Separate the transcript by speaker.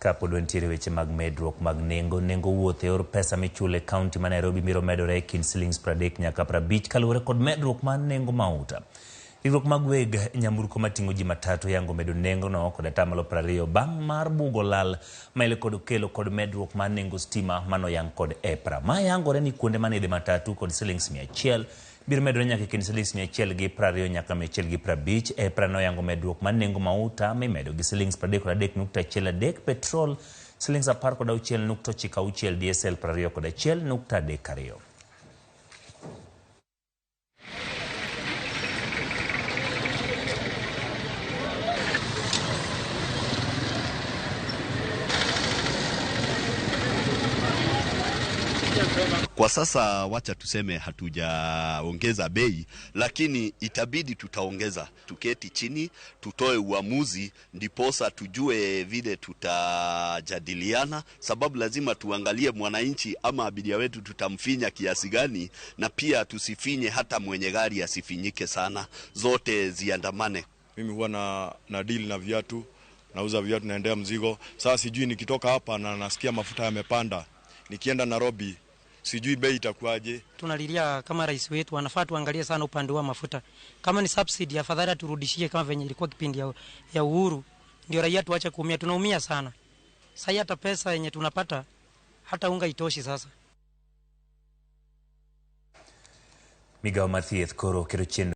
Speaker 1: Kapod wantiere weche mag medruok mag nengo, nengo wuoth e yor pesa michulo e kaunti ma Nairobi biro medore e kind silings 30 nyaka 50 kaluwore kod medruok mar nengo mauta. Riwruok mag weg nyamburko mating'o ji matatu yango medo nengono kod atamalo 20 bang' mar bugo lal maile kod kelo kod medruok mar nengo stima manoyang kod EPRA. Ma yangore ni kuonde manidhe matatu kod silings 100 biro medore nyaka e kind silings 120 nyaka 150. EPRA noyango medruok mar nengo mauta mimedo gi silings 33.13, petrol silings 16.96, diesel 21.32.
Speaker 2: Kwa sasa wacha tuseme hatujaongeza bei, lakini itabidi tutaongeza. Tuketi chini tutoe uamuzi, ndiposa tujue vile tutajadiliana, sababu lazima tuangalie mwananchi ama abiria wetu tutamfinya kiasi gani, na pia tusifinye hata mwenye gari asifinyike sana, zote ziandamane.
Speaker 3: Mimi huwa na deal na viatu, nauza viatu, naendea mzigo. Sasa sijui nikitoka hapa na nasikia mafuta yamepanda, nikienda Nairobi sijui bei itakuwaje.
Speaker 4: Tunalilia kama rais wetu anafaa tuangalie sana upande wa mafuta. Kama ni subsidy, afadhali aturudishie kama venye ilikuwa kipindi ya uhuru, ndio raia tuache kuumia. Tunaumia sana sasa, hata pesa yenye tunapata hata unga itoshi sasa.
Speaker 1: Migawo mar thieth koro keto chenro